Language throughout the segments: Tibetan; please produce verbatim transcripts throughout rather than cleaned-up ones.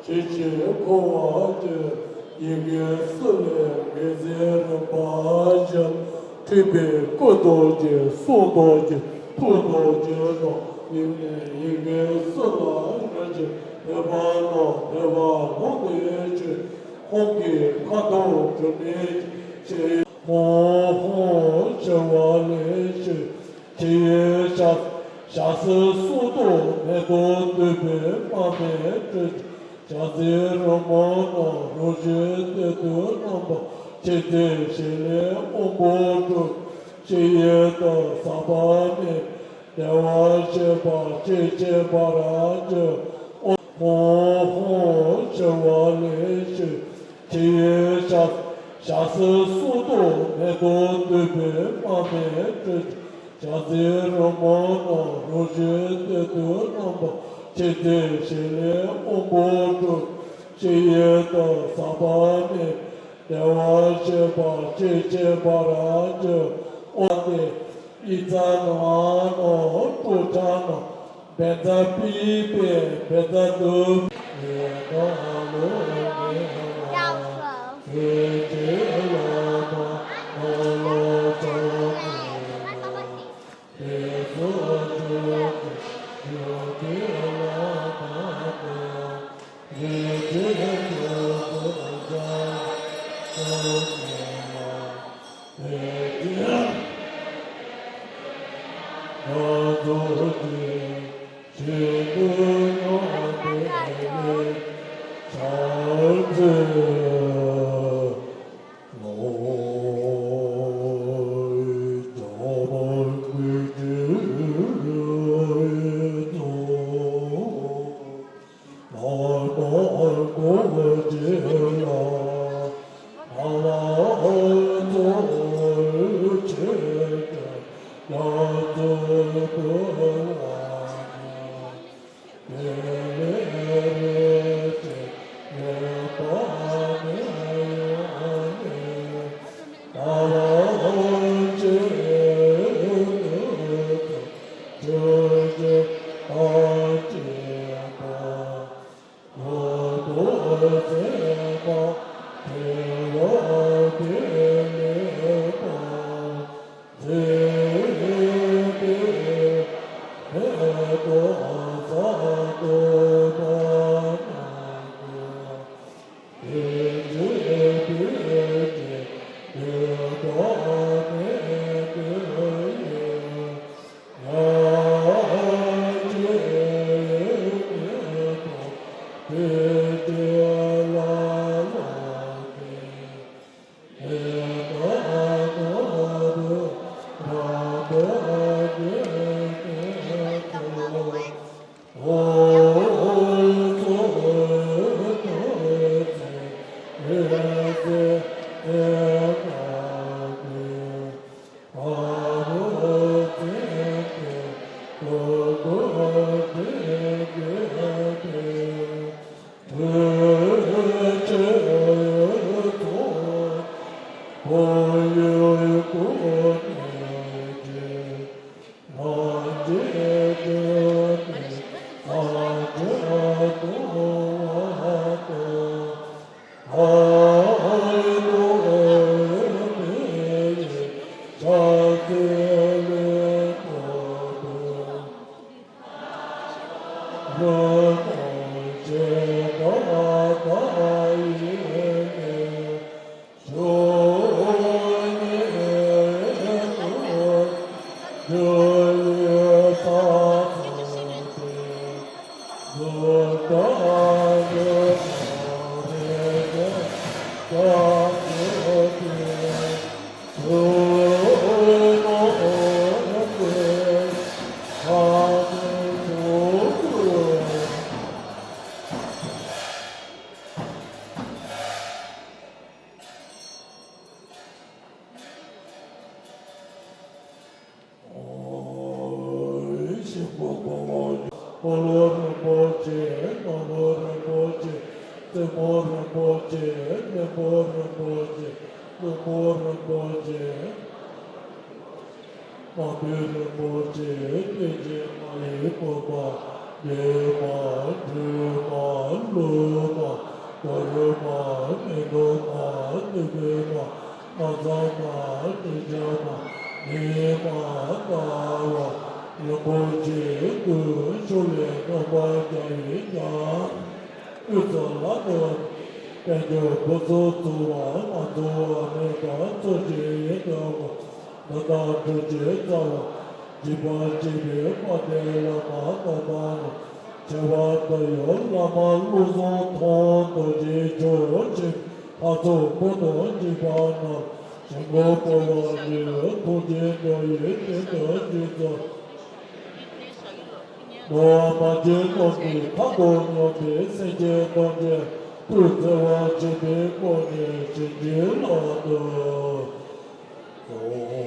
ཇི་ཕྱིར་འཁོར་བ་སྐྱེ། ཡི་གེ་སུ་ལས་ངེས་འཛིན་རིམ་པ་བཞིན། འཁྲིད་པའི་སྐུ་རྡོ་རྗེ་གསུང་རྡོ་རྗེ་ཐུགས་རྡོ་རྗེ་དང་། ཡིག་ནས་ཡི་གེ་སུ་ལ་རིམ་བཞིན་ཕེབས་པ་རྣམས་ཕེབས་པ་ལྷུན་གྱིས་གྲུབ། ཧཱུྃ་གིས་ཁ་དོག་དྲི་མེད་ཀྱི་ཕྱིར། ཧཱུྃ་ཧཱུྃ་ཞུ་བ་ལས་ཞུ། ཕྱི་ཡི་ཞལ་ཞལ་ཟས་གསུར་དུ་མེ་ཏོག་བདུག་སྤོས་མར་མེ་སྤོས། ཞལ་ཟས་རོལ་མོ་རྣམས་རོ་བཅུད་བསྟོད་དུ་བསྣམས་པ། མཆོད་རྫས་བཞེས་ལས་དབང་པོ་སྒྲུབ། ཕྱི་ཡི་དུ་ཟག་པ་མེད་པའི་བདེ་བ་བཞེས་པ། ཅེས་བྱས་པར་བརྗོད། ཧཱུྃ་ཧཱུྃ་ཞུ་བ་ལས་ཞུ། ཕྱི་ཡི་ཞལ་ཞལ་ཟས་གསུར་དུ་མེ་ཏོག་བདུག་སྤོས་མར་མེ་སྤོས། ཞལ་ཟས་རོལ་མོ་རྣམས་རོ་བཅུད་བསྟོད་དུ་བསྣམས་པ། མཆོད་རྫས་བཞེས་ལས་དབང་པོ་སྒྲུབ། ཕྱི་ཡི་དུ་ཟག་པ་མེད་པའི་བདེ་བ་བཞེས་པ། ཅེས་བྱས་པར་བརྗོད། ཨོ་ཏེ། ཨི་ཙ་ན་ནོ་ཏུ་ཏྲ་ན། བཛྲ་པུཥྤེ་བཛྲ་དྷཱུ་པ། ཨེ་ཏ་ལོ་ནེ་ཧ་ལ་ཧེ་ཏེ་ལ་མ་ནོ་ལོ་ཙོ་ནེ་ཧ་ཏེ་ཙོ་ཙོ་ཏེ་ཡོ་ཏེ་ལ་མ་ནོ་ཧེ་ཏེ་ཙོ་ཙོ་ཙོ་ནེ་ཧ། བློན་པོ་རིན་པོ་ཆེ། བློན་པོ་རིན་པོ་ཆེ། བློན་པོ་རིན་པོ་ཆེ། དམག་དཔོན་རིན་པོ་ཆེ། སྐད་ཅིག་མ་ཡིན་སྐུ་པ། འདན་མ། འབྲུག་མ། ཀླུ་མ། གུ་རུ་མ། མེ་ཏོག་མ། ནུས་པའི་མ། ལྷ་བཟང་མ། ཁྲི་ཆབ་མ། མི་མ། ཟླ་བ། རིན་པོ་ཆེ་ཀུན། ཕྱོགས་ལས་རྣམ་པར་རྒྱལ་བའི་ཉ། དབུས་གཙང་ལ་གནས་པའི་དཔལ་འབྱོར་བུ་ཚོ་བཙུགས་པ་མ་བཙུགས་པ་མེད་པར་འཚོ་བྱེད་ཡིན་འདུག་གོ། ད་ལྟ་འགྲོ་བྱེད་རྩ་བ། འཇིགས་པ་བྱེད་པའི་དཔའ་བརྟན་བླ་མ་རྣམ་པ་རྣམས། ཁྱད་པར་དུ་ཡང་བླ་མ་བློ་བཟང་ཐང་རྡོ་རྗེ་མཆོག་ཅེས་ལྷ་ཚོགས་ཀུན་ཏུ་འཇིགས་པ་རྣམས་ཞི་འགྲོ་འཕོ་བ་ཡི་ཐུགས་རྗེ་འགྲོ་ཡི་སྟེང་དུ་འཇིགས་སུ། ནོར་མ་བྱིན་རློབས་ཀྱི་མཐའ་ཐུག་སྙོམས་པའི་སེམས་ཅན་ཐམས་ཅད་སྤུས་བརྩེ་བ་ཆེན་པོའི་སྒོ་ནས་བྱིན་གྱིས་བརླབ་ཏུ་གསོལ།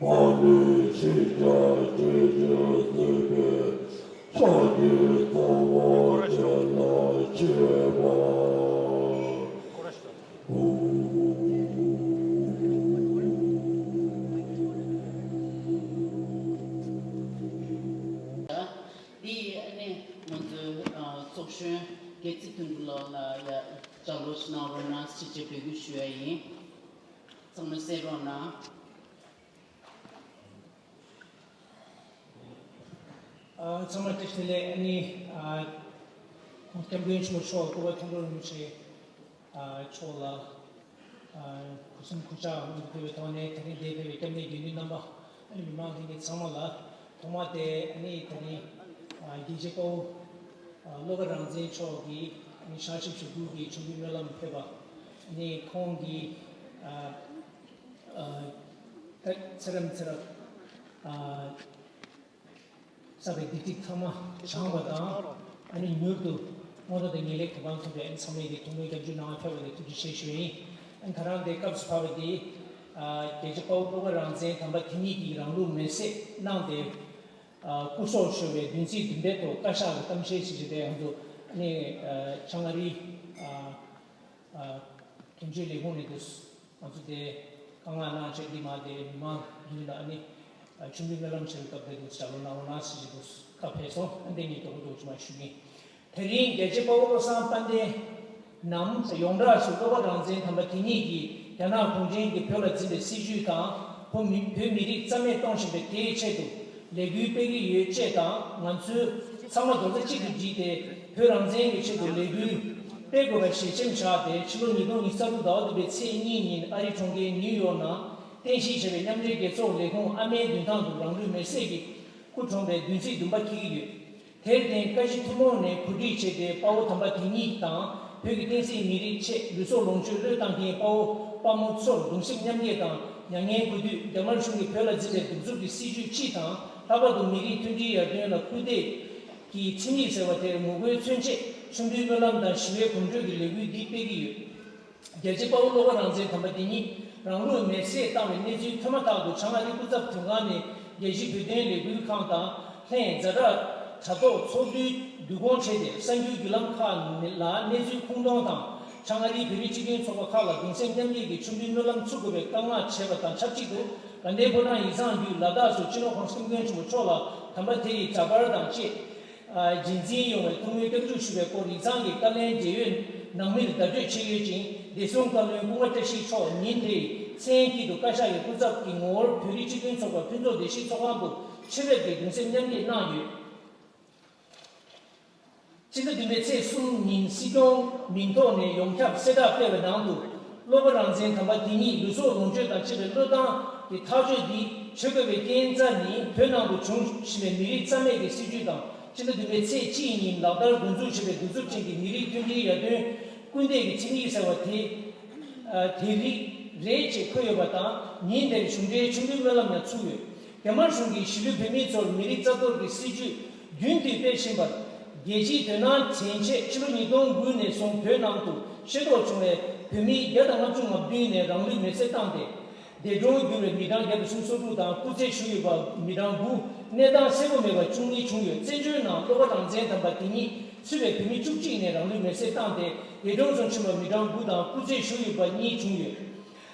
ཨ་ནི་ཕྱི་རྒྱལ་སྤྲོས་བཅས་བརྩེགས་པའི་ཕྱག་གི་རྩ་བ་དེ་ལ་མཆོད་པ། འདི་ཨ་ནི་ང་ཚོའི་ཚོགས་གཞོན་རྒྱལ་རྩེ་དོན་གྲུབ་ལགས་ལ་ཡ་ལྗགས་ཀློག་གནང་རོགས་གནང་ཞེས་འབོད་སྐུལ་ཞུ་ཡ་ཡིན། ཚང་མ་གསན་རོགས་གནང་། ཨ། ཚང་མ་བཀྲ་ཤིས་བདེ་ལེགས། ཨ་ནི་ཨ་སྐྱབས་མགོན་ཆེན་པོ་མཆོག་སྐུ་པར་མཐོང་གྲོལ་རིན་པོ་ཆེ་ཨ་མཆོག་ལ་ཨ་སྐུ་གསུང་སྐུ་ཕྱག་དངོས་སུ་ཕུལ་བའི་ཐོག་ནས། དེ་རིང་འདིར་ཕེབས་པའི་སྐྱབས་གནས་དགེ་འདུན་རྣམ་པ། ཨ་ནི་མི་མང་ལྷན་རྒྱས་ཚང་མ་ལ། ཐོག་མ་དེ་ཨ་ནི་དེ་རིང་ཨ་རྒྱལ་གཅེས་དཔའ་བོ་ཨ་བློ་དགའ་རང་བཙན་མཆོག་གིས་ཨ་ནི་ཤང་ཆིབས་ཞུ་དགུ་གི་མཆོད་འབུལ་སྨོན་ལམ་ཕེབས་པ། ཨ་ནི་ཁོང་གིས་ཨ་ཨ་ད་ཚེ་རབས་ཚེ་རབས་ཨ་བསགས་པའི་སྡིག་སྒྲིབ་ཚང་མ་བྱང་བ་དང་། ཨ་ནི་མྱུར་དུ་མངོན་མཐོ་དང་ངེས་ལེགས་གོ་འཕང་ཐོབ་པའི་ཨ་ནི་ཚང་མས་ཀྱི་ཐུགས་སྨོན་སྐྱབས་འཇུག་གནང་བ་ཕེབས་པ་ལ་ཐུགས་རྗེ་ཆེ་ཞུ་ཡིན། ཨ་ནི་ད་རང་དེ་སྐབས་སུ་བབས་པ་འདི་ཨ་རྒྱལ་གཅེས་དཔའ་བོ་བློ་དགའ་རང་བཙན་དམ་པ་དེ་ཉིད་ཀྱིས་རང་ལུགས་མེར་སྲེག་གནང་སྟེ། ཨ་སྐུ་སྲོག་ཤོར་བའི་བདུན་ཚིགས་བདུན་པའི་ཐོག་བཀའ་ཤག་གི་གཏམ་བཤད་ཞིག་བྱས་ཏེ། ང་ཚོ་ཨ་ནི་ཨ་བྱང་ཨ་རིའི་ཨ་ཨ་དོན་གཅོད་ལས་ཁུངས་ནས་འདུག་ང་ཚོ་དེ་བཀའ་མངགས་གནང་བྱས། འདི་མ་དེ་མི་མང་ཡིན་ལ་ཨ་ནི་ཨ་མཆོད་འབུལ་སྨོན་ལམ་བྱེད་པའི་སྐབས་དེ་འདུག་ལྕགས་ལོ་གནང་རོགས་གནང་ཞེས་བྱས་འདུག་ཁ་ཕེབས་སོང་། ཨ་འདི་ངས་དོགས་པ་འདུག་ཅི་མ་ཞུ་གི། དེ་རིང་རྒྱལ་གཅེས་དཔའ་བོ་བློ་བཟང་དཔལ་ལྡན་ནམ་ཡོངས་གྲགས་སུ་བློ་དགའ་རང་བཙན་དམ་པ་དེ་ཉིད་ཀྱིས་རྒྱ་ནག་གུང་ཁྲན་གྱིས་བོད་ལ་འཛིན་པའི་སྲིད་བྱུས་དང་། བོད་མི་བོད་མི་རིགས་རྩ་མེད་གཏོང་བཞིན་པའི་དེའི་ཆེད་དུ་ལས་འགུལ་སྤེལ་གྱི་ཡོད་ཅེས་དང་། ང་ཚོའི་ཚང་མ་རྡོག་རྩ་གཅིག་ཏུ་བསྒྲིལ་ཏེ་བོད་རང་བཙན་གྱི་ཆེད་དུ་ལས་འགུལ་སྤེལ་དགོས་པ་ཞལ་ཆེམས་བཞག་སྟེ། ཕྱི་ལོ་ཉིས་སྟོང་ཉི་ཤུ་རྩ་དྲུག་ཟླ་བ་བདུན་པའི་ཚེས་གཉིས་ཉིན་ཨ་རིའི་གྲོང་ཁྱེར་ནིའུ་ཡོག་ནང་རྟེན་གཞི་བྱས་པའི་མཉམ་འབྲེལ་རྒྱལ་ཚོགས་ལས་ཁུངས་ཨ་མའི་མདུན་ཐང་དུ་རང་ལུས་མེར་སྲེག་གིས་སྐུ་གྲོངས་པའི་བདུན་ཚིགས་བདུན་པ་འཁེལ་གྱི་ཡོད། དེར་བརྟེན་བཀའ་སྤྱི་ཐུན་མོང་ནས་གོ་སྒྲིག་བྱས་ཏེ། དཔའ་བོ་དམ་པ་དེ་ཉིད་དང་བོད་ཀྱི་བསྟན་སྲིད་མི་རིགས་ཆེད་ལུས་སྲོག་ལོངས་སྤྱོད་བློས་བཏང་མཁན་དཔའ་བོ་དཔའ་མོ་ཚོར་གདུང་སེམས་མཉམ་སྐྱེད་དང་མྱ་ངན་གུས་འདུད། རྒྱ་དམར་གཞུང་གིས་བོད་ལ་འཛིན་པའི་གདུག་རྩུབ་ཀྱི་སྲིད་བྱུས་སྤྱི་དང་། ལྷག་པར་དུ་མི་རིགས་མཐུན་སྒྲིལ་ཡར་ཐོན་ལ་སྐུལ་འདེད་ཀྱི་ཁྲིམས་ཡིག་ཟེར་བ་དེར་ངོ་རྒོལ་མཚོན་ཆེད་མཆོད་འབུལ་སྨོན་ལམ་དང་ཞི་བའི་གོམ་བགྲོད་ཀྱི་ལས་འགུལ་འདི་སྤེལ་གྱི་ཡོད། རྒྱལ་གཅེས་དཔའ་བོ་བློ་དགའ་རང་བཙན་དམ་པ་དེ་ཉིད་རང་ལུས་མེར་སྲེག་བཏང་བའི་གནས་ཚུལ་ཐོས་མ་ཐག་ཏུ། བྱང་ཨ་རིའི་སྐུ་ཚབ་དོན་ཁང་ནས་རྒྱལ་སྤྱིའི་བོད་དོན་ལས་འགུལ་ཁང་དང་ལྷན་ཛ་དྲག་དྲ་ཐོག་ཚོགས་འདུའི་བསྡུ་སྐོང་བྱས་ཏེ། གསར་འགྱུར་བརྒྱུད་ལམ་ཁག་ལ་གནས་ཚུལ་ཁུངས་གཏོང་དང་། བྱང་ཨ་རིའི་བོད་རིགས་སྤྱི་མཐུན་ཚོགས་པ་ཁག་ལ་གདུང་སེམས་མཉམ་སྐྱེད་ཀྱི་མཆོད་འབུལ་སྨོན་ལམ་ཚུགས་དགོས་པའི་བཀའ་མངགས་བྱས་པ་དང་ཆབས་ཅིག་ཏུ། དགའ་ལྡན་ཕོ་བྲང་ཡིག་ཚང་བརྒྱུད་ལ་དྭགས་སུ་སྤྱི་ནོར་༸གོང་ས་༸སྐྱབས་མགོན་ཆེན་པོ་མཆོག་ལ་དམ་པ་དེ་ཡི་འདྲ་པར་དང་བཅས། ཨ། རྗེས་འཛིན་ཡོང་བའི་ཐུགས་སྨོན་སྐྱབས་འཇུག་ཞུ་བའི་སྐོར་ཡིག་ཚང་གི་བཀའ་ལན་འབྲེལ་ཡོད་ནང་མིར་བརྡ་སྤྲོད་བྱས་ཡོད་ཅིང་། བདེ་སྲུང་བཀའ་བློན་ཀུན་དགའ་བཀྲ་ཤིས་མཆོག་ཉིན་དེའི་མཚན་དཀྱིལ་དུ་བཀའ་ཤག་གི་སྐུ་ཚབ་ཀྱི་ངོ་བོར་བོད་རིགས་སྤྱི་མཐུན་ཚོགས་པ་ཕུན་ཚོགས་བདེ་སྐྱིད་ཚོགས་ཁང་དུ་ཆེད་ཕེབས་ཀྱིས་གདུང་སེམས་མཉམ་སྐྱེད་གནང་ཡོད། སྤྱི་ཟླ་བདུན་པའི་ཚེས་གསུམ་ཉིན་སྲིད་སྐྱོང་མིང་ཐོག་ནས་ཡོངས་ཁྱབ་གསལ་བསྒྲགས་སྤེལ་བའི་ནང་དུ། བློ་དགའ་རང་བཙན་དམ་པ་དེ་ཉིད་ལུས་སྲོག་ལོངས་སྤྱོད་དང་བཅས་པའི་བློས་བཏང་གི་ཐག་གཅོད་འདི་བྱེད་དགོས་པའི་རྐྱེན་རྩ་ནི། བོད་ནང་དུ་འབྱུང་བཞིན་པའི་མི་རིགས་རྩ་མེད་ཀྱི་སྲིད་བྱུས་དང་། སྤྱི་ཟླ་བདུན་པའི་ཚེས་གཅིག་ཉིན་ལག་བསྟར་འགོ་འཛུགས་བྱས་པའི་གདུག་རྩུབ་ཅན་གྱི་མི་རིགས་མཐུན་སྒྲིལ་ཡར་ཐོན་སྐུལ་འདེད་ཀྱི་ཁྲིམས་ཡིག་ཟེར་བ་དེ། ཨ། དེ་རིགས་རེད་ཅེས་འཁོད་ཡོད་པ་དང་། ཉིན་དེར་གཞུང་འབྲེལ་མཆོད་འབུལ་སྨོན་ལམ་ཡང་ཚུགས་ཡོད། རྒྱ་དམར་གཞུང་གིས་གཞིས་ལུས་བོད་མི་ཚོར་མི་རིགས་རྩ་གཏོར་གྱི་སྲིད་བྱུས་རྒྱུན་མཐུད་སྤེལ་བཞིན་པར། རྒྱལ་སྤྱིའི་དོ་སྣང་དྲན་ཆེད་ཕྱི་ལོ་ཉིས་སྟོང་དགུ་ནས་བཟུང་བོད་ནང་དུ་ཤེས་རྟོགས་བྱུང་བའི་བོད་མི་བརྒྱ་དང་ལྔ་བཅུ་ང་བདུན་ནས་རང་ལུས་མེར་སྲེག་བཏང་སྟེ། འདས་གྲོངས་གྱུར་བའི་མི་གྲངས་བརྒྱ་དང་སུམ་ཅུ་སོ་དྲུག་དང་། སྐུ་ཚེ་བཞུགས་ཡོད་པ་མི་གྲངས་དགུ། གནས་སྟངས་གསལ་པོ་མེད་པ་བཅུ་གཉིས་བྱུང་ཡོད། བཙན་བྱོལ་ནང་བློ་དགའ་རང་བཙན་དམ་པ་དེ་ཉིད་ཚུད་པའི་བོད་མི་བཅུ་གཅིག་ནས་རང་ལུས་མེར་སྲེག་བཏང་སྟེ། འདས་གྲོངས་སུ་ཕྱིན་པ་མི་གྲངས་དགུ་དང་། སྐུ་ཚེ་བཞུགས་ཡོད་པ་གཉིས་བྱུང་ཡོད།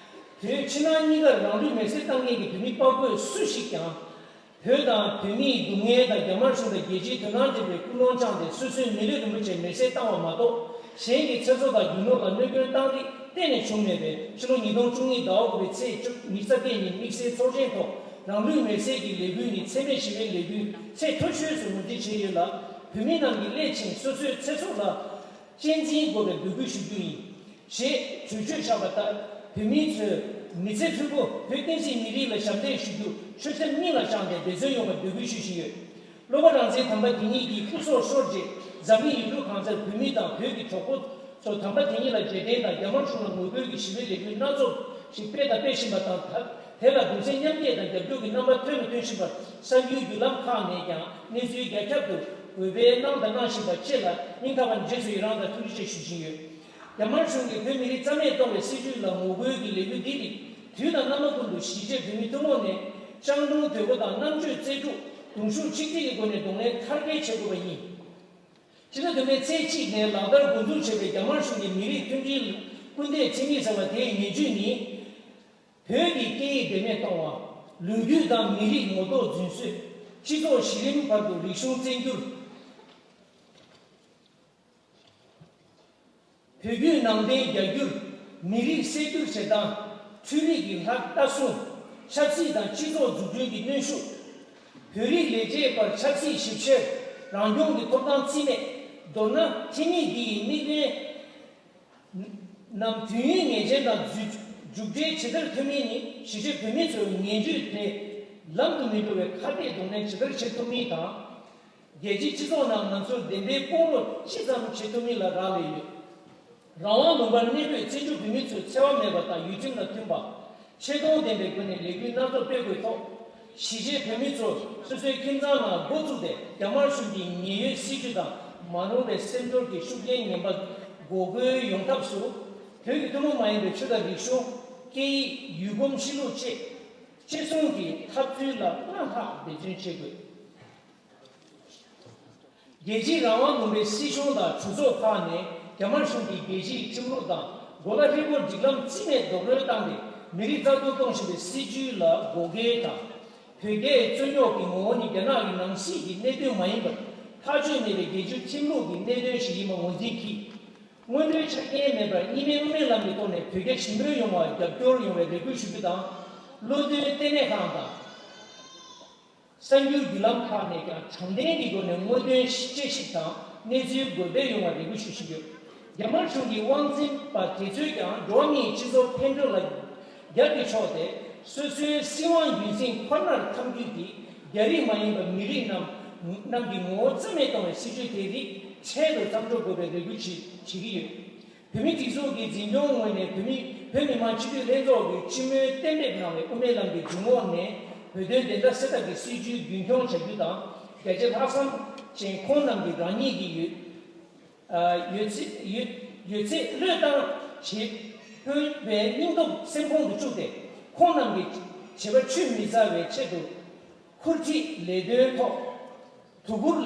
བོད་ཕྱི་ནང་གཉིས་ཀར་རང་ལུས་མེར་སྲེག་བཏང་མཁན་གྱི་བོད་མི་དཔའ་རྒོད་སུ་ཞིག་ཀྱང་། བོད་དང་བོད་མིའི་སྡུག་བསྔལ་དང་། རྒྱ་དམར་གཞུང་དང་རྒྱལ་སྤྱིའི་དོ་སྣང་འདྲེན་པའི་ཀུན་སློང་བཅངས་ཏེ། སོ་སོའི་མི་ལུས་རིན་པོ་ཆེ་མེར་སྲེག་བཏང་བ་མ་གཏོགས། གཞན་གྱི་ཚེ་སྲོག་དང་རྒྱུ་ནོར་ལ་གནོད་སྐྱོན་བཏང་རིགས་གཏན་ནས་བྱུང་མེད་པས། ཕྱི་ལོ་ཉིས་སྟོང་བཅུ་གཉིས་ཟླ་བ་དགུ་པའི་ཚེས་ཉི་ཤུ་རྩ་བརྒྱད་ཉིན་དམིགས་བསལ་ཚོགས་ཆེན་ཐོག་རང་ལུས་མེར་སྲེག་གི་ལས་འགུལ་ནི་འཚེ་མེད་ཞི་བའི་ལས་འགུལ་ཚད་མཐོ་ཤོས་སུ་ངོས་འཛིན་བྱས་ཡོད་ལ། བོད་མི་རྣམས་ཀྱིས་སླད་ཕྱིན་སོ་སོའི་ཚེ་སྲོག་ལ་གཅེས་འཛིན་དགོས་པའི་འབོད་སྐུལ་ཞུ་རྒྱུ་ཡིན། ཞེས་གྲོས་ཆོད་བཞག་པ་ལྟར། བོད་མིའི་ཚོས་མི་ཚེ་ཧྲིལ་པོ་བོད་བསྟན་སྲིད་མི་རིགས་ལ་ཞབས་འདེགས་ཞུ་རྒྱུ་ཆོད་སེམས་སྙིང་ལ་བཅངས་ཏེ་འབད་བརྩོན་ཡོང་བའི་འབོད་སྐུལ་ཞུ་བཞིན་ཡོད། བློ་དགའ་རང་བཙན་དམ་པ་དེ་ཉིད་ཀྱི་སྐུ་སྲོག་ཤོར་རྗེས། འཛམ་གླིང་ཡུལ་གྲུ་གང་སར་བོད་མི་དང་བོད་ཀྱི་གྲོགས་པོ་ཚོ་དམ་པ་དེ་ཉིད་ལ་རྗེས་དྲན་དང་། རྒྱ་དམར་གཞུང་ལ་ངོ་རྒོལ་གྱི་ཞི་བའི་ལས་འགུལ་སྣ་ཚོགས་ཤིག་སྤེལ་དང་སྤེལ་བཞིན་པ་དང་། ད་དེ་ལ་གདུང་སེམས་མཉམ་སྐྱེད་དང་རྒྱབ་སྐྱོར་གྱི་རྣམ་པ་ཐོན་དང་ཐོན་བཞིན་པར། གསར་འགྱུར་བརྒྱུད་ལམ་ཁག་ནས་ཀྱང་གནས་ཚུལ་རྒྱ་ཁྱབ་ཏུ་འགོད་སྤེལ་གནང་དང་གནང་བཞིན་པ་བཅས་ལ་སྙིང་ཐག་པ་ནས་རྗེས་སུ་ཡི་རང་དང་ཐུགས་རྗེ་ཆེ་ཞུ་བཞིན་ཡོད། རྒྱ་དམར་གཞུང་གིས་བོད་མི་རིགས་རྩ་མེད་གཏོང་བའི་སྲིད་བྱུས་ལ་ངོ་རྒོལ་གྱི་ལས་འགུལ་འདི་རིགས་དུས་དང་རྣམ་པ་ཀུན་ཏུ་གཞིས་བྱེས་བོད་མི་ཐུན་མོང་ནས་ སྤྱང་གྲུང་དོད་པོ་དང་རྣམ་དཔྱོད་རྩལ་སྤྲུགས་གདུང་ཤུགས་ཆིག་སྒྲིལ་གྱི་སྒོ་ནས་གདོང་ལེན་མཐར་འཁྱོལ་བྱེད་དགོས་པ་ཡིན། ཕྱི་ཟླ་བདུན་པའི་ཚེས་གཅིག་ནས་ལག་བསྟར་འགོ་འཛུགས་བྱས་པའི་རྒྱ་དམར་གཞུང་གི་མི་རིགས་མཐུན་སྒྲིལ་སྐུལ་འདེད་མཚན་ཉིད་ཟེར་བ་དེའི་ངེས་བརྗོད་ནི། བོད་ཀྱི་སྐད་ཡིག་བེད་མེད་གཏོང་བ། ལོ་རྒྱུས་དང་མི་རིགས་ངོ་ཐོག་རྫུན་བཟོས། སྤྱི་ཚོགས་གཞི་རིམ་བར་དུ་རིག་གཞུང་བཙན་འགྱུར། བོད་བརྒྱུད་ནང་བསྟན་རྒྱ་སྒྱུར། མི་རིགས་གསར་སྒྱུར་བྱེད་སྟངས། འཕྲུལ་རིག་གི་ལྷག་ལྟ་སྲུང་། ཆབ་སྲིད་དང་སྤྱི་ཚོགས་འཛུགས་སྐྲུན་གྱི་གནོན་ཤུགས། བོད་རིགས་ལས་བྱེད་པར་ཆབ་སྲིད་ཞིབ་བཤེར། རང་སྐྱོང་གི་ཐོབ་ཐང་རྩིས་མེད། མདོར་ན་ཁྲིམས་ཡིག་འདི་ཡི་དམིགས་འབེན་ནམ་དུས་ཡུན་ངེས་ཅན་དང་མཇུག་མཇུག་སྒྲིལ་ཇི་ལྟར་ཐུབ་མིན་ནི་གཞིས་བྱེས་བོད་མི་ཚོའི་ངན་ཇུས་དེ་ལམ་དུ་མི་འགྲོ་བའི་ཁ་གཏད་གདོང་ལེན་ཇི་ལྟར་བྱེད་ཐུབ་མིན་དང་། རྒྱལ་སྤྱིའི་སྤྱི་ཚོགས་ནང་ང་ཚོར་བདེན་པའི་དཔུང་རོགས་ཅི་ཙམ་བྱེད་ཐུབ་མིན་ལ་རག་ལས་ཡོད། རང་དབང་ལུང་པར་གནས་སྡོད་བཙན་བྱོལ་བོད་མི་ཚོས་འཚེ་བ་མེད་པ་དང་ཡུལ་ཁྲིམས་ལ་མཐུན་པ། ཆེ་མཐོང་ལྡན་པའི་སྒོ་ནས་ལས་འགུལ་སྣ་ཚོགས་སྤེལ་དགོས་ཐོག་གཞིས་བྱེས་བོད་མི་ཚོ་སོ་སོའི་ཁྱིམ་ཚང་ནང་འགོ་བཙུགས་ཏེ་རྒྱ་དམར་གཞུང་གི་ཉེན་གཡོལ་སྲིད་ཇུས་དང་མ་འོངས་པའི་སེམས་ཚོར་གྱི་ཤུགས་རྐྱེན་ངན་པ་འགོག་རྒོལ་ཡོང་ཐབས་སུ། བོད་ཀྱི་ཐུན་མོང་མ་ཡིན་པའི་ཆོས་དང་རིག་གཞུང་། སྐད་ཡིག་ཡུལ་གོམས་གཤིས་ལུགས་བཅས་གཅེས་སྲུང་གི་འཐབ་རྩོད་ལ་སྔར་ལྷག་འབད་བརྩོན་བྱེད་དགོས། རྒྱལ་སྤྱིའི་རང་དབང་ལུང་པའི་སྲིད་གཞུང་དང་གྲོས་ཚོགས་ཁག་ནས་རྒྱ་དམར་གཞུང་གིས་རྒྱལ་སྤྱིའི་ཁྲིམས་ལུགས་དང་གོ་ལ་ཧྲིལ་པོར་སྒྲིག་ལམ་རྩིས་མེད་རྡོག་རོལ་བཏང་སྟེ་མི་རིགས་རྩ་གཏོར་གཏོང་བཞིན་པའི་སྲིད་བྱུས་ལ་འགོག་རྒོལ་དང་། བོད་རྒྱའི་རྩོད་རྙོག་གི་ངོ་བོ་ནི་རྒྱ་ནག་གི་ནང་སྲིད་ཀྱི་གནད་དོན་མ་ཡིན་པར་ཐག་གཅོད་མེད་པའི་རྒྱལ་སྤྱིའི་ཁྲིམས་ལུགས་ཀྱི་གནད་དོན་ཞིག་ཡིན་པ་ངོས་འཛིན་གྱིས། སྔོན་འགྲོའི་ཆ་རྐྱེན་མེད་པར་གཉིས་སྨན་དབུ་མའི་ལམ་གྱི་ཐོག་ནས་བོད་རྒྱ་ཞི་མོལ་ཡོང་བར་རྒྱབ་སྐྱོར་ཡོང་བའི་རེ་སྐུལ་ཞུ་རྒྱུ་དང་། བློ་འདོན་ལྟེ་གནས་ཁང་དང་། གསར་འགྱུར་བརྒྱུད་ལམ་ཁག་ནས་ཀྱང་དྲང་བདེན་གྱི་སྒོ་ནས་དངོས་དོན་དཔྱད་ཞིབ་དང་གནས་ཚུལ་འགོད་སྤེལ་ཡོང་བར་རེ་སྐུལ་ཞུ་བཞིན་ཡོད། རྒྱ་དམར་གཞུང་གི་དབང་འཛིན་པ་དེ་ཚོས་ཀྱང་འགྲོ་བ་མིའི་སྤྱི་ཚོགས་འཕེལ་འགྲོ་ལ་རྒྱབ་ཀྱི་ཕྱོགས་ཏེ་སོ་སོའི་སྲིད་དབང་རྒྱུན་འཛིན་ཁོ་ནར་འཐམ་རྒྱུ་དེ་རྒྱ་རིགས་མ་ཡིན་པ་མི་རིགས་རྣམས་རྣམས་ཀྱི་ངོ་བོ་རྩ་མེད་གཏོང་བའི་སྲིད་བྱུས་དེ་རིགས་འཕྲལ་དུ་མཚམས་འཇོག་དགོས་པའི་རེ་སྐུལ་བྱེད་བྱེད་ཀྱི་ཡོད། བོད་མིའི་སྒྲིག་འཛུགས་ཀྱི་འཛིན་སྐྱོང་ངོས་ནས་བོད་མི་བོད་མི་མང་སྤྱི་འཐུས་ལྷན་ཚོགས་ཀྱིས་སྤྱི་མོས་གཏན་འབེབས་གནང་བའི་དབུ་མའི་ལམ་གྱི་འཇུག་ངོགས་ནས་བོད་དོན་བདེན་མཐའ་གསལ་ཐབས་ཀྱི་སྲིད་བྱུས་རྒྱུན་འཁྱོངས་བྱ་རྒྱུ་དང་། རྒྱ་ཆེ་ལྷག་བསམ་ཅན་ཁོང་རྣམས་ཀྱིས་རང་ཉིད་ཀྱི་ཡོད་ཡོད་ཚད་ཡོད་ཡོད་ཚད་བློས་བཏང་བྱེད་ཕོད་པའི་སྙིང་སྟོབས་སེམས་ཁོང་དུ་བཅུག་སྟེ། ཁོང་རྣམས་ཀྱི་བྱེད་པ་ཆུད་མི་ཟ་བའི་ཆེད་དུ་ཁུར་ཁྲིད་ལས་དོན་ཐོག་དོ་ཁུར་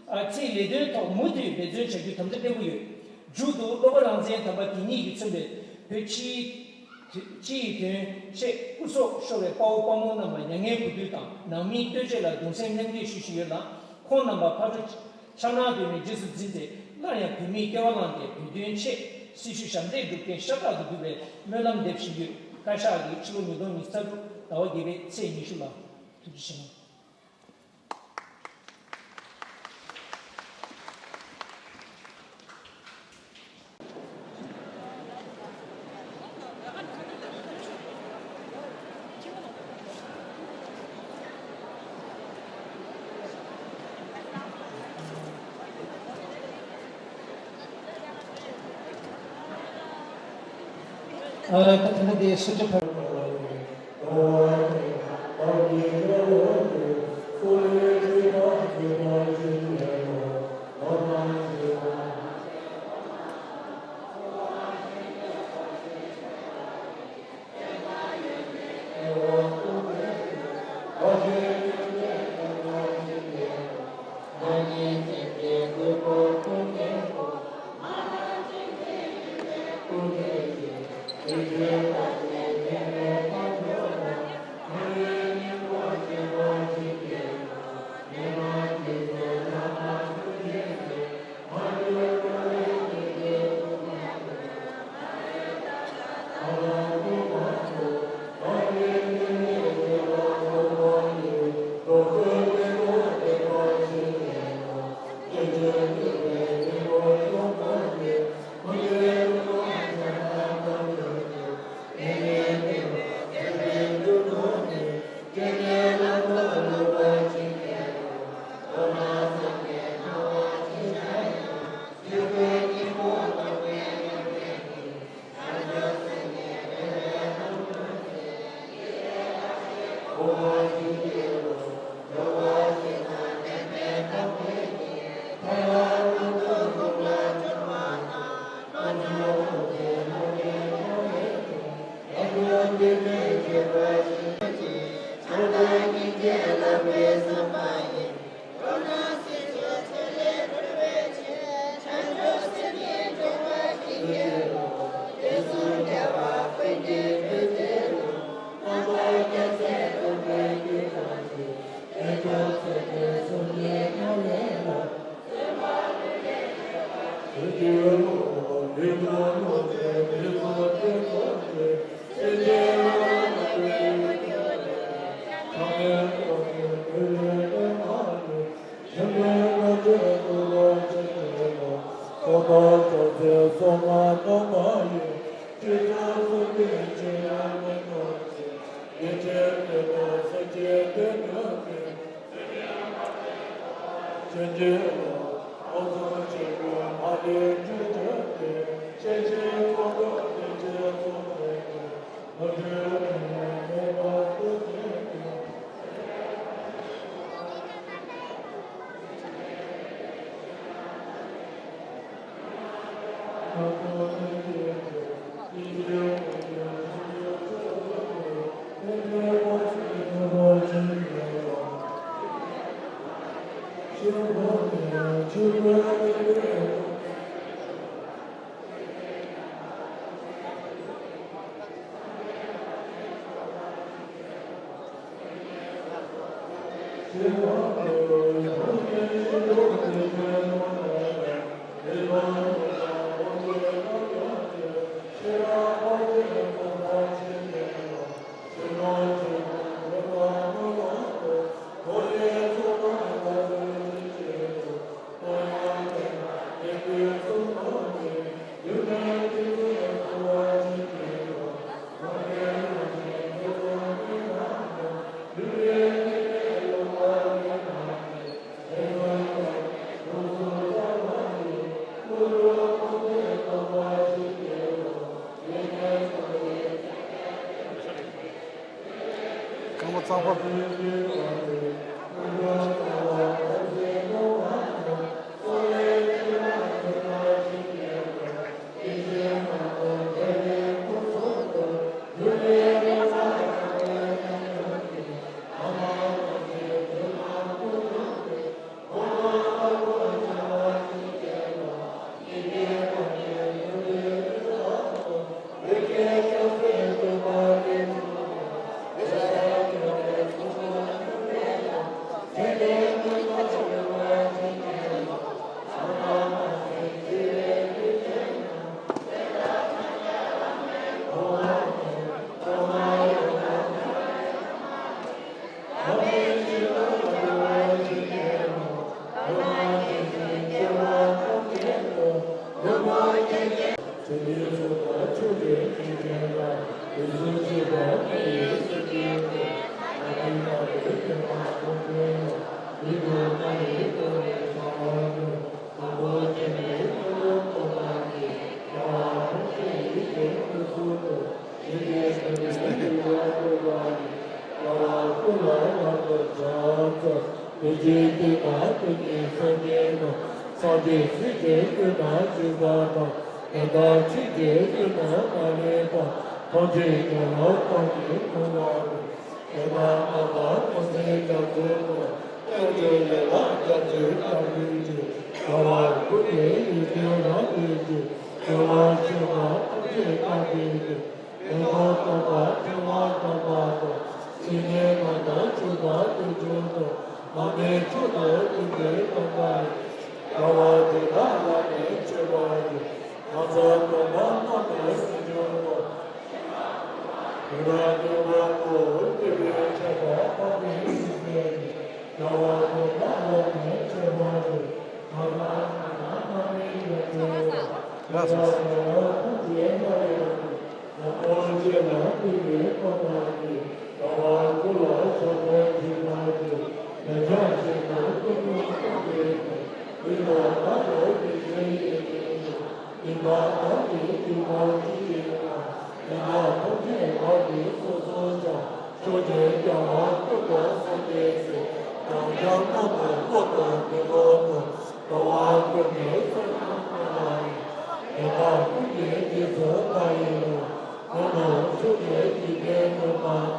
ཨ་ཁྲིད་ལས་དོན་ཐོག་མུ་མཐུད་འབད་བརྩོན་བྱ་རྒྱུ་དམ་བཅའ་བརྟན་པོ་ཡོད། མཇུག་ཏུ་བློ་དགའ་རང་བཙན་དམ་པ་དེ་ཉིད་ཀྱིས་མཚོན་པའི་བོད་སྤྱིའི་སྤྱི་ཡི་དོན་ཆེད་སྐུ་སྲོག་ཤོར་བའི་དཔའ་བོ་དཔའ་མོ་རྣམས་ལ་མྱ་ངན་གུས་འདུད་དང་ནང་མིའི་བསྟོད་ཆེད་ལ་གདུང་སེམས་མཉམ་སྐྱེད་ཞུ་བཞིན་ཡོད་ལ། ཁོང་རྣམ་པ་ཕར་འགྲོ་ཕྱག་ནང་སྡོད་མི་རྗེས་སུ་འཛིན་ཏེ་སླར་ཡང་བོད་མིའི་སྐྱེ་བ་བླངས་ཏེ་བོད་དོན་ཆེད་སྲི་ཞུ་ཞབས་འདེགས་སྒྲུབ་མཁན་ཤ་སྟག་ཏུ་གྱུར་པའི་སྨོན་ལམ་འདེབས་བཞིན་ཡོད། བཀའ་ཤག་གིས་ཕྱི་ལོ་ཉིས་སྟོང་ཉི་ཤུ་རྩ་དྲུག་ཟླ་བ་བརྒྱད་པའི་ཚེས་ཉི་ཤུ་ལ། ཐུགས་རྗེ་ཆེ། ཨ་ད་ཐ་ན་དེ་སུ་ཅི་ཕར། ཐོབ་པའི་སྙིང་རྗེ་བསླབ་པའི་བསམ་པ་ཡིས། འགྲོ་རྣམས་སྲིད་མཚོ་ཆེ་ལས་སྒྲོལ་བའི་ཕྱིར། བྱང་ཆུབ་སེམས་ཀྱི་སྦྱོར་བ་ཞིག་གེ་རུ། དུས་གསུམ་རྒྱལ་བ་ཀུན་གྱི་གྲོས་ཀྱི་ལུང་། རྣམ་པར་རྒྱལ་མཚན་འགྲུབ་པའི་རྒྱུ་དང་བཅས། དཀོན་མཆོག་ཚོགས་ཀྱི་གཟུགས་བརྙན་ཉམས་ལེན་ལ། རྐང་པ་གཙང་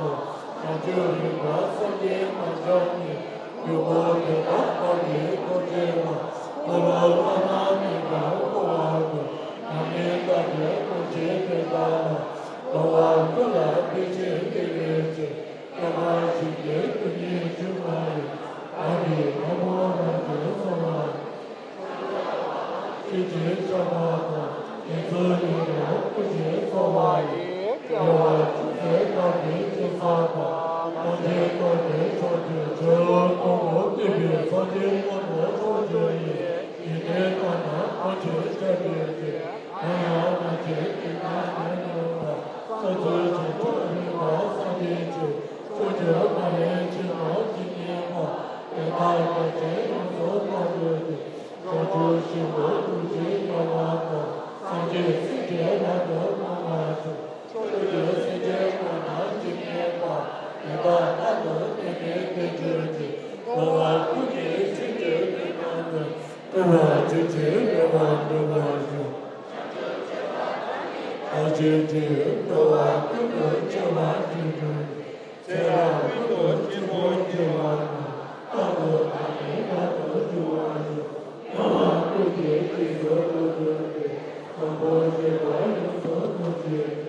པ། བྱང་ཆུབ་རིམ་པ་སངས་རྒྱས་མ་ཆགས་ནས། ཡུལ་འཁོར་བདེ་བླག་མ་བདེ་ཐོབ་བྱེད་པ། འཁོར་ལོ་བླ་ན་མེད་པ་བསྐོར་བ་དང་། མྱ་ངན་འདས་པའི་དངོས་གྲུབ་དེ་དག་ལ། འགྲོ་བ་ཀུན་ལ་ཕན་ཕྱིར་བདེ་བའི་ཕྱིར། སྐྱེ་བ་བཞི་ཀའི་དོན་ཉིད་ཆུད་པར་ཡང་། བདག་གིས་ཐོག་མར་རང་གཞན་གསུམ་ལ། ཆོས་ཀྱི་ཆར་པ་དང་། ངན་སོང་ཡི་དྭགས་ཀུན་གྱི་ཚོགས་པ་ཡིས། དགེ་བ་ཅུང་ཟད་བསགས་པའི་ཕྱིར་ཟག་པ། ཐམས་ཅད་རྟོགས་པའི་མཆོག་ཏུ་གྱུར། ཐོག་མར་བསྟན་པའི་སངས་རྒྱས་དངོས་གྲུབ་མཆོག་ཐོབ་ཡི། ཡོན་ཏན་དག་ན་ཐམས་ཅད་ཁྱབ་པའི་ཕྱིར། གང་ཡང་མ་མཆིས་དེ་དག་ཉམས་མྱོང་དང་། སོ་སོའི་བྱང་ཆུབ་རིམ་པ་བསམ་པའི་ཕྱིར། ཕྱོགས་བཅུ་ཕ་རོལ་ཕྱིར་ན་ཇི་སྙེད་པ། དེ་དག་རྒྱ་ཆེར་ཡོངས་སུ་རྟོགས་པའི་ཕྱིར། བྱང་ཆུབ་ཤིང་ལ་ཐུགས་རྗེས་བསྐྱལ་བ་དང་། སངས་རྒྱས་སྲས་བཅས་ལ་སོགས་སྣང་བར་ཤོག །ཕྱོགས་བཅུའི་སེམས་ཅན་ཀུན་ན་ཇི་སྙེད་པ། དེ་དག་རྟག་ཏུ་བསྟན་པའི་དོན་གྱུར་ཅིག །འགྲོ་བ་ཀུན་གྱི་ཆོས་ཀྱི་དོན་རྣམས་ནི། སྤྲོས་པ་ཆོས་ཅན། རེ་བ་འགྲུབ་པར་ཤོག །ཐམས་ཅད་ཀྱིས་འགྲོ་བ་ཀུན་ཏུ་སྤྱོད་པ་ཇི་བཞིན། ཚེ་རབས་ཀུན་ཏུ་སྐྱེ་བོ་སྐྱེ་བ་ན། རྟག་ཏུ་བདག་ནི་བདག་ཏུ་འགྱུར་བར་ཤོག །སྣང་བ་ཀུན་གྱི་རྗེས་སུ་བདག་སློབ་ཅིང་། དང་པོ་སྤྱོད་པ་ཡོངས་སུ་རྫོགས་བྱེད་ཅིང་།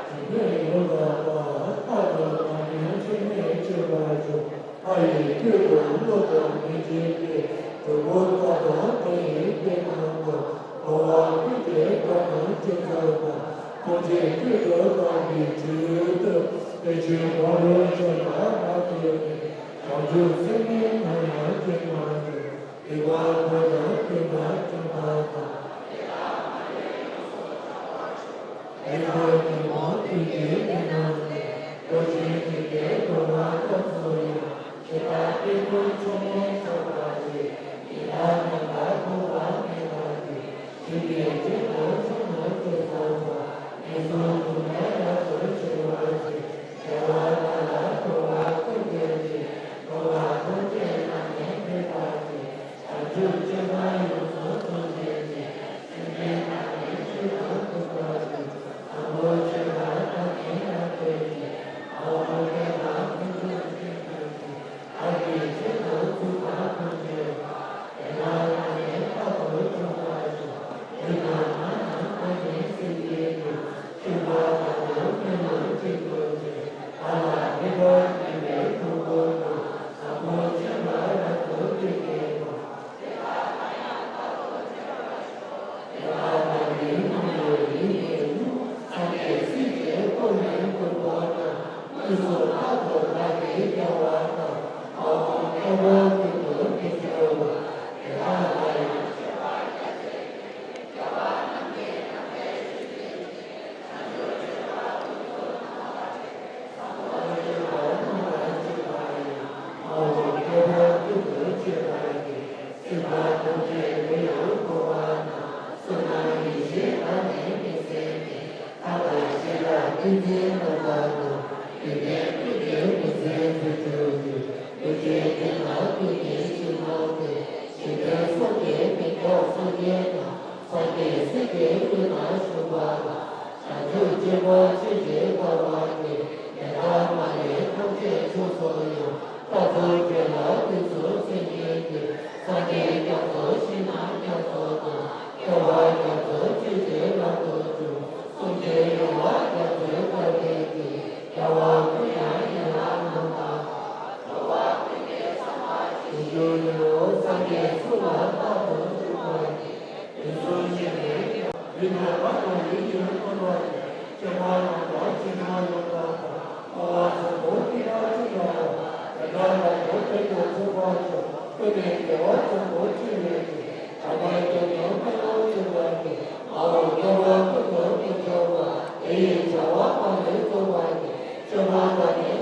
ཇི་སྙེད་ཡང་དག་པ། རྟག་ཏུ་བདག་ཉིད་ཆོས་ཉིད་སྤྱོད་པར་ཤོག །མཐའ་ཡས་ཁྱོད་དུ་བློ་དང་ལུས་ཅན་ཏེ། གྲུལ་བུམ་ལྟ་བུར་བདག་ཡིད་བསྐྱེད་དང་བསྡོམས། འགྲོ་བ་ཀུན་གྱི་དོན་དུ་སྤྱོད་ཚུགས་པ། ཐམས་ཅད་ཁྱོད་དུ་བདག་གིས་ཆེད་དུ། དེ་ཕྱིར་ཕ་རོལ་ཕྱིན་ལ་མ་ལྟོས་ནས། བྱང་ཆུབ་སེམས་ནི་ནམ་ཡང་བསྐྱེད་མ་ནུས། སྡིག་པ་ཐོབ་ཀྱང་སྐྱོན་དང་བཅོམ་པ་དང་། དེ་ལྟར་ཉོན་མོངས་པའི་དགེ་བའི་རྣམ་སྨིན། འགྲོ་ཞིང་སྐྱིད་པའི་འགྲོ་བ་སྐབས་སུ་ཡང་། དེ་དག་སྐྱེ་ཀུན་ཆོས་མིན་ཆགས་པ་སྟེ། ཡི་དྭགས་རྣམས་ལ་ཐོབ་པ་མེད་པ་སྟེ། ཆོས་ཀྱི་རྒྱན་དུ་ཆོས་རྣམས་སྤྱོད་ཚུགས་པ། ངན་སོང་སྡུག་བསྔལ་ཡོངས་སུ་ཆོད་པར་བྱེད། བདེ་བ་དག་ལ་འགྲོ་བ་ཀུན་འགོད་ཅིང་། འགྲོ་བ་ཐམས་ཅད་བླ་ན་མེད་པར་བྱེད། བྱང་ཆུབ་སྤྱོད་པ་ཡོངས་སུ་རྫོགས་བྱེད་ཅིང་། སེམས་ཅན་རྣམས་ནི་ཆོས་དང་མཐུན་པར་སྤྱད། དང་པོ་སྤྱོད་པ་བདག་ཉིད་ལ་ལྟོས་ཤིག །མ་འོངས་པའི་ལམ་ཀུན་ཏུ་སྤྱན་འདྲེན་ཅིང་། བདག་གིས་ཆེད་དུ་ཐུགས་བསམ་ཀུན་བཞེས་པ། དེ་དག་ཐམས་ཅད་རྟག་ཏུ་འབྱུང་བར་ཤོག །ལུས་དང་ངག་རྣམས་ཐམས་ཅད་སྲིད་ཀྱི་རྒྱུ། སྤྱོད་པ་དག་ཏུ་མི་སླུ་ཅིག་ཏུ་བྱེད། བདག་ལ་ཕན་པར་བྱེད་པའི་ཐུགས་ཁུར་དང་། དང་པོ་སྤྱོད་པ་རབ་ཏུ་བསྟོད་པའི་བར། དེ་དག་ཐམས་ཅད་རྣམ་པར་རིག་པའི་ལུས། སངས་རྒྱས་སྲས་བཅས་འཁོར་ལོས་བསྐོར་བ་དང་། དངོས་སུ་རྟག་ཏུ་བདག་གིས་བསྐྱངས་པ་དང་། མ་འོངས་སྐྱེ་བོ་ཀུན་ཏུ་མི་སྐྱེ་བར། དེ་དག་ལ་ཡང་སངས་རྒྱས་སྲས་ཀྱི་ལུས་ལ་ཞུགས་པ་དང་། བྱང་ཆུབ་སྤྱོད་པ་ཆོས་ཀྱི་ལྟ་བ་སྟེ། དེ་དག་མ་ལུས་ཐམས་ཅད་ཕྱོགས་སུ་ཡང་། རྟག་ཏུ་ཁྱོད་ལ་དུས་སུ་མཚན་ཉིད་དུ། སངས་རྒྱས་སྐྱབས་སུ་ཞིང་རྣམས་སྐྱབས་སུ་དང་། སྐྱོབ་པ་སྐྱབས་སུ་མཆི་ཞེས་རབ་ཏུ་བརྗོད། སྲུང་མཆོད་ཡོང་བ་སྐྱབས་སུ་བདག་བསྟོད་ཅིང་། རྒྱལ་བ་ཀུན་ཀྱང་ཡིད་ལ་བློ་དང་། འགྲོ་བ་ཀུན་གྱི་བསམ་པ་ཇི་བཞིན་དུ། སངས་རྒྱས་སུ་ལ་རྟག་ཏུ་སྤྱོད་པ་ཡིས། དུས་གསུམ་གཤེགས་པའི་སྐྱབས། ལུས་དང་ངག་དང་ལུས་ཀྱི་དངོས་པོ་ཡིས། སྐྱེ་བ་རྣམས་དང་ཕྱི་མ་ཡོངས་དག་པ། སྨྲ་བ་ཚོམ་བུ་ཐིག་ལྟར་བཅུག་པ་ཡང་། དེ་དག་རབ་ཏུ་དོན་དུ་ཚུགས་པར་ཤོག །ཀུན་ནས་རྒྱལ་བ་ཚོམ་བུར་སྤྱོད་པའི་ཕྱིར། བྱམས་པའི་དོན་དུ་སྨོན་ལམ་བརྩམ་པ་ཡིས། མ་འོངས་སྐྱེ་བ་ཀུན་ཏུ་མི་སྐྱེ་བར། དེ་ཡི་བྱ་བ་མ་ལུས་རྫོགས་པ་ཡི། སྤྱོད་པ་དག་ནི་